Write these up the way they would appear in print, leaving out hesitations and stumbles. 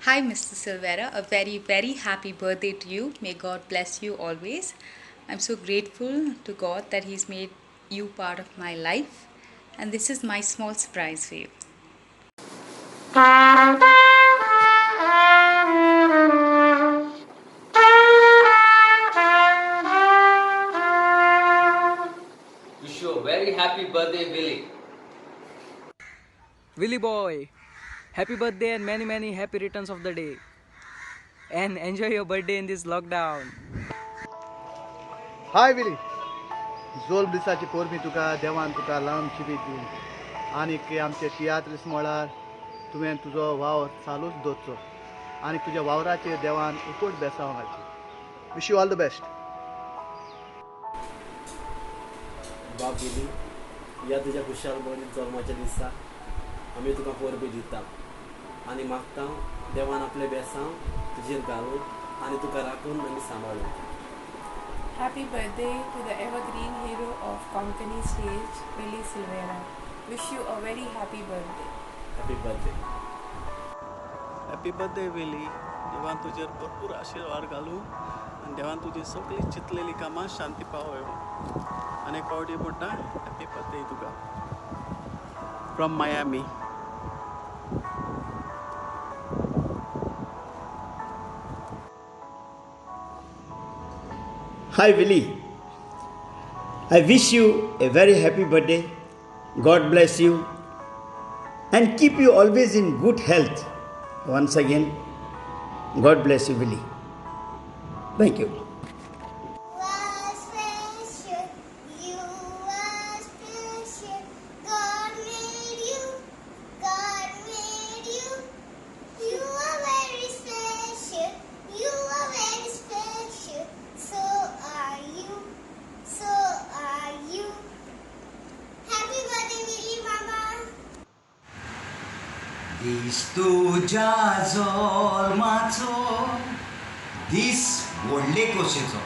Hi, Mr. Silveira. A very, very happy birthday to you. May God bless you always. I'm so grateful to God that He's made you part of my life. And this is my small surprise for you. Wish you a very happy birthday, Willie. Willie boy, happy birthday and many many happy returns of the day. And enjoy your birthday in this lockdown. Hi Willie, जोल्म दिसाची पोरबी तुका देवान तुका लांब जिवीत दिवन आनीक आमचे तियात्रीस मळार तुवें तुजो वावर चालूच दवरचो आनी तुज्या वावराचेर देवान उपट बेसांव घालची. Wish you all the best. बाब विली, ह्या तुज्या खुशाल बरी जल्माच्या दिसा आमी तुका परबी दिता आनी मागता देवान आपले बेसांव तुजेर घालून आनी तुका राखून आनी सांबाळून. Happy birthday to the evergreen hero of Konkani stage, Willie Silveira. Wish you a very happy birthday. Happy birthday. Happy birthday Willie. देवान तुजेर भरपूर आशिर्वाद घालूं आनी देवान तुजी सगळीं चिंतलेलीं कामां शांती पावय. आनी एक फावटी म्हणटा हॅपी बर्थडे तुका from Miami. Hi Willie, I wish you a very happy birthday. God bless you and keep you always in good health. Once again, God bless you, Willie. Thank you. You are special. God made you. God made you. You are very special. You are very special. So are you. So are you. Happy birthday, Willie Mama. दीस तुज्या जल्माचो दीस व्हडले खोशेचो.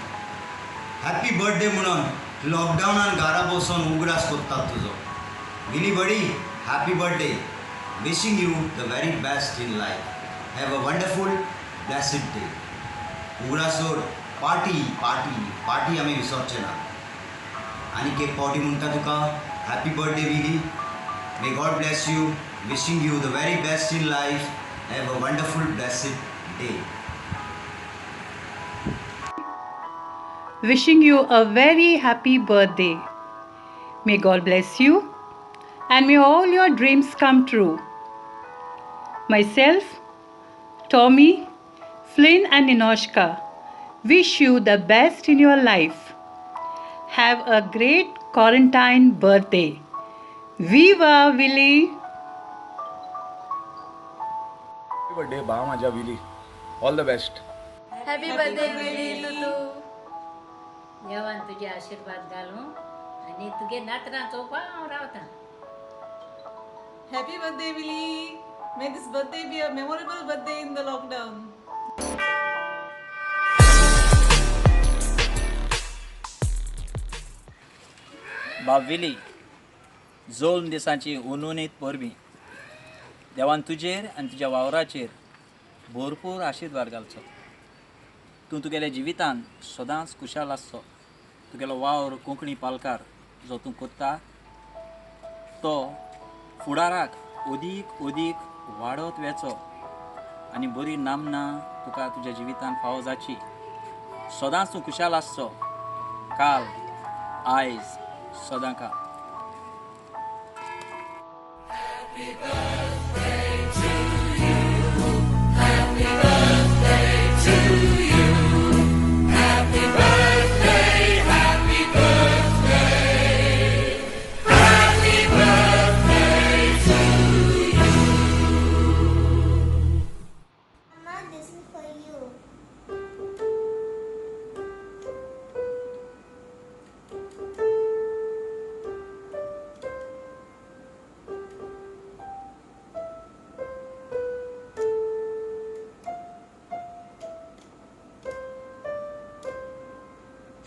Happy birthday म्हणून लॉकडावनान घरा बसून उगडास कोत्तात तुजो. Willie buddy, happy birthday. Wishing you the very best in life. Have a wonderful blessed day. उगडास दवर, पार्टी पार्टी पार्टी आमी विसरचे ना. आनीक एक फावटी म्हणटा तुका happy birthday Willie. May God bless you. Wishing you the very best in life. Have a wonderful blessed day. Wishing you a very happy birthday. May God bless you and may all your dreams come true. Myself, Tommy, Flynn and Ninoshka wish you the best in your life. Have a great quarantine birthday. Viva Willie! Happy birthday बा माझ्या Willie. All the best. Happy birthday, Willie Tutu. देवान तुजे आशिर्वाद घालूं आनी तुगे नातरां चोवपाक हांव रावतां. Happy birthday, Willie. May this birthday be a memorable birthday in the lockdown. बाब विली, जोल्म दिसांची उनुनीत परबीं. देवान तुजेर आनी तुज्या वावराचेर भरपूर आशिर्वाद घालचो. तूं तुगेल्या जिवितान सदांच खुशाल आसचो. तुगेलो वावर कोंकणी पालकार जो तूं कोत्ता तो फुडाराक अदीक अदीक वाडत वेचो आनी बरी नामना तुका तुज्या जिवितान फावो जाची. सदांच तूं खुशाल आसचो, काल आयज सदां काल. Happy birthday to you. Happy birthday to you. Happy birthday, happy birthday. Happy birthday to you. Mama, this is for you.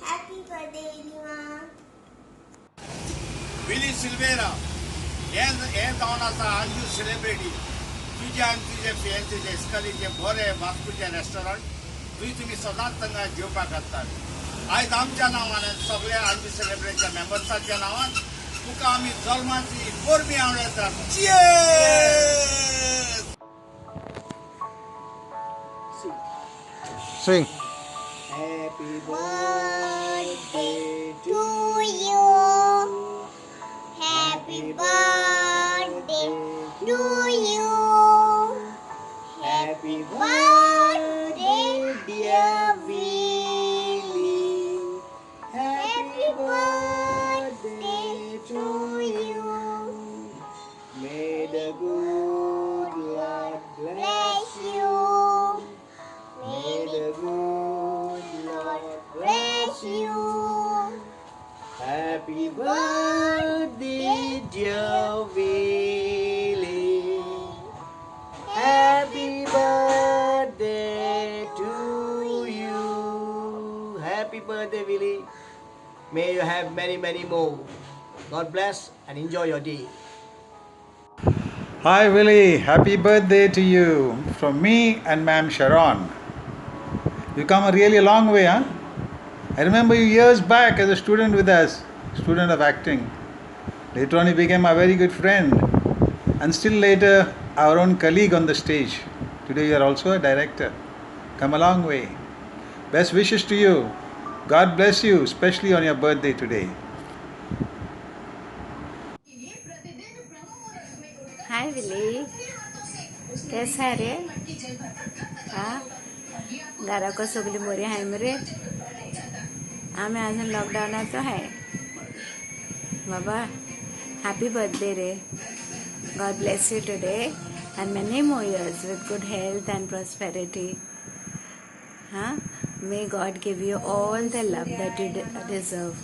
Happy birthday, Willie Ma. Willie Silveira हें हें जावन आसा, are you celebrity. तुज्या आनी तुजे फियेन्सीचें स्कलीचें बरें वास्कोचें रेस्टॉरंट थंय तुमी सदांच तांकां जेवपाक घालतात. आयज आमच्या नांवान आनी सगळ्या आरबी सेलेब्रेटच्या मेंबर्साच्या नांवान तुका आमी जल्माची परबीं आवडतात. Cheers! Sing. Happy birthday to you. Happy birthday to you. Happy birthday, dear Willie. Happy birthday to you. May the good Lord bless you. May the good Lord bless you. Happy birthday, dear Willie. Happy birthday to you. Happy birthday, Willie. May you have many, many more. God bless and enjoy your day. Hi Willie, happy birthday to you from me and Ma'am Sharon. You come a really long way, huh? I remember you years back as a student with us, student of acting. Later on you became a very good friend and still later our own colleague on the stage. Today you are also a director. Come a long way. Best wishes to you. God bless you, especially on your birthday today. Hi Willie, कैसा है रे? हाँ, घराको सगळीं बरी आहाय मरे? आमी अजून लॉकडावनाचो आहाय. बाबा हॅपी बर्थडे रे. God bless you today and many more years with good health and prosperity. हाँ, may God give you all the love that you deserve,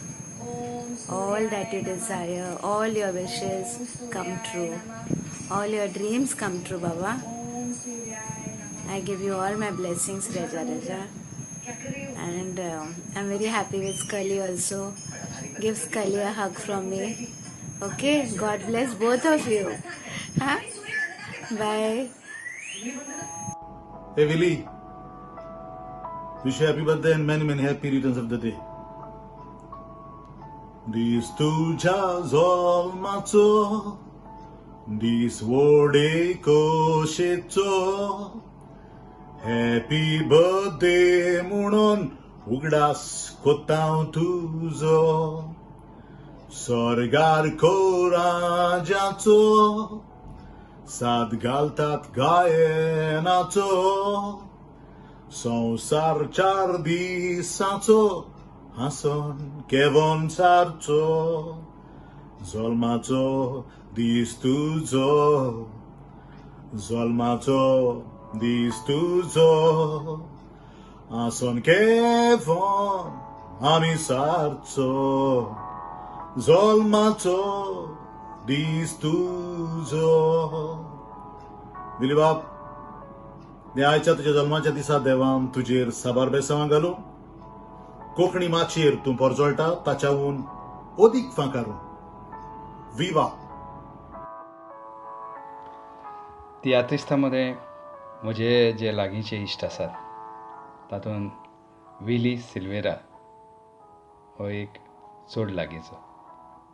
all that you desire, all your wishes come true, all your dreams come true, Baba. I give you all my blessings, Raja Raja. And I'm very happy with Scully also. Give Scully a hug from me. Okay, God bless both of you. Huh? Bye. Hey Willie, wish you happy birthday and many many happy returns of the day. दीस तुझ्या जल्माचो दीस व्हडे खोशेचो happy birthday म्हणून उगडास कोत्ता हांव तुजो स्वर्गार कोराजाचो साद घालतात गायनाचो संवसार चार दिसाचो हांसोन केवोन सारचो जल्माचो दीस तुजो जल्माचो दीस तुजो हांसोन केवोन आमी सारचो जल्माचो दीस तुजो. विली बाब, आयच्या तुज्या जल्माच्या दिसा देवान तुजेर साबार बेसांवां घालूं, कोंकणी माचयेर तूं परजळटा ताच्याहून अदीक फांकारून. विवा. तियात्रिस्ता मदें म्हजे जे लागींचे इश्ट आसात तातूंत विली सिल्वेरा हो एक चड लागींचो.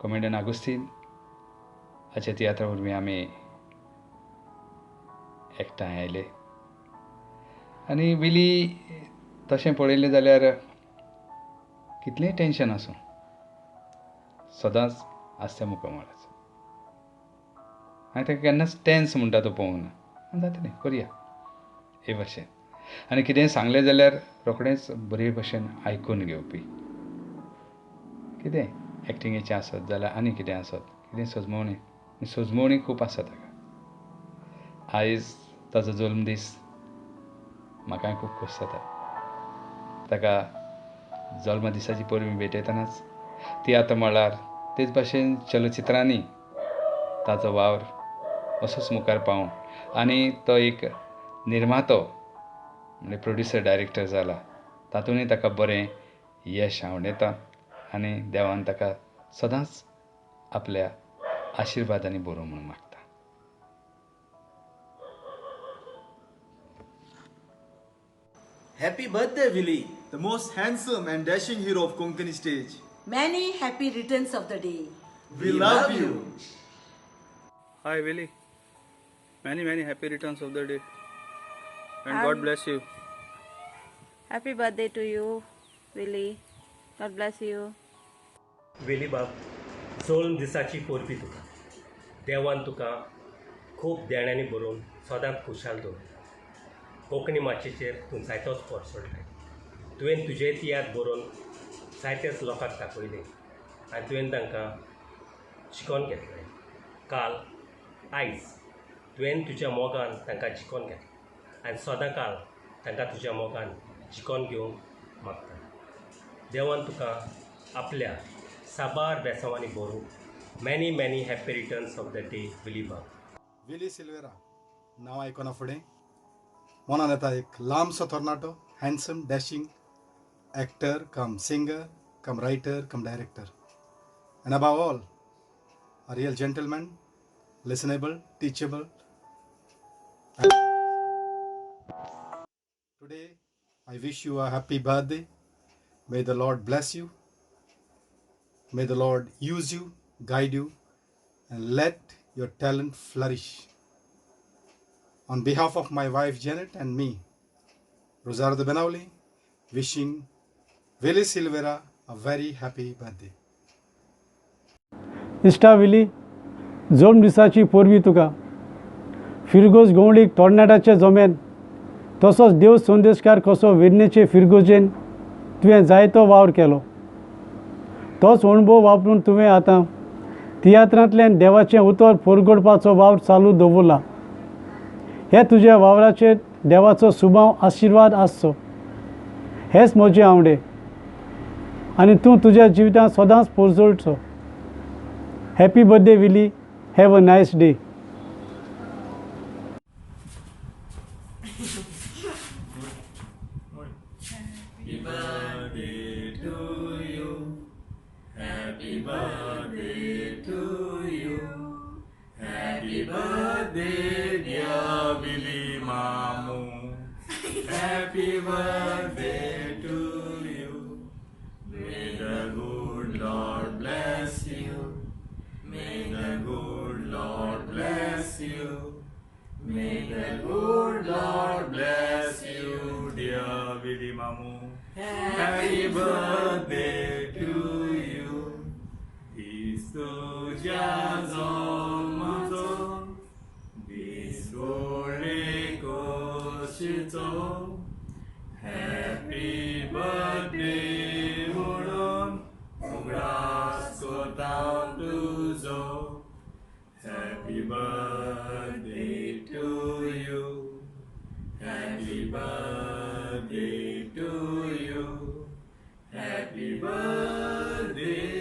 कॉमेडियन आगुस्तीन हाच्या तियात्रा वरवीं आमी एकठांय आयले आनी विली तशें पळयलें जाल्यार कितलेंय टेंशन आसूं सदांच आसता मुखामळाचो. हांवें ताका केन्नाच टेन्स म्हणटा तो पळोवंक ना. जातलें करया हे भाशेन. आनी कितेंय सांगलें जाल्यार रोखडेंच बरे भशेन आयकून घेवपी. कितें एक्टिंगेचें आसत जाल्यार आनी कितें आसत कितें सजमोवणी सजमोवणी खूब आसा ताका. आयज ताजो जल्मदीस म्हाकाय खूब खोस जाता. ताका जल्म दिसाची परबी भेटयतनाच तियात्र मळार तेच भाशेन चलचित्रांनी ताचो वावर असोच मुखार पावूं आनी तो एक निर्मातो म्हणजे प्रोड्युसर डायरेक्टर जाला तातूंतय ताका बरें यश आंवडेता आनी देवान ताका सदांच आपल्या आशिर्वादांनी बरोवं म्हूण मागता. Happy birthday, Willie. The most handsome and dashing hero of Konkani stage. Many happy returns of the day. We love you. Hi Willie. Many many happy returns of the day. And God bless you. Happy birthday to you, Willie. God bless you. Willie बाब, जल्म दिसाची परबीं तुका. देवान तुका खूब देण्यांनी भरून सदांच खुशाल दवरता. कोंकणी माचयेचेर तूं जायतोच पोरसोडलाय. तुवें तुजे तियात्र बरोवन जायतेच लोकांक दाखयले आनी तुवें तांकां शिकोवन घेतलें. काल आयज तुवें तुज्या मोगान तांकां जिखोवन घेतलें आनी सदां काल तांकां तुज्या मोगान जिखोवन घेवंक मागता. देवान तुका आपल्या साबार बेसांवांनी भरूं. Many many happy returns of the day, Willie बाब. विली सिल्वेरा नांव आयकना फुडें मनान येता एक लांबसो तरणाटो, handsome, dashing actor cum singer cum writer cum director, and above all a real gentleman, listenable, teachable. Today I wish you a happy birthday. May the Lord bless you. May the Lord use you, guide you, and let your talent flourish. On behalf of my wife Janet and me, Rosario de Benavoli, wishing Willie Silvera a very happy birthday. इश्टा Willie, जल्म दिसाची परबीं तुका. फिरगोज गवळीक तरणाट्याचे Germain तसोच देव संदेशकार कसो वेर्णेचे फिरगोजेन तुवें जायतो वावर केलो. तोच अणभव वापरून तुवें आतां तियात्रांतल्यान देवाचें उतर परगडपाचो वावर चालू दवरला. हे तुज्या वावराचेर देवाचो सुभाव आशिर्वाद आसचो हेच म्हजे आवडे आनी तूं तुज्या जिवितांत सदांच पोरजोळचो. Happy birthday Willie. Have a nice day. Happy birthday to you. Happy birthday to you. Happy birthday, dear Willie Mamu. Happy birthday to you. May the good Lord bless you. May the good Lord bless you. May the good Lord bless you, dear Willie Mamu. Happy birthday to you. दीस तुज्या जल्माचो, दीस व्हडले खोशेचो. Happy birthday म्हणून उगडास करता तुजो. Happy birthday to you. Happy birthday to you. Happy birthday.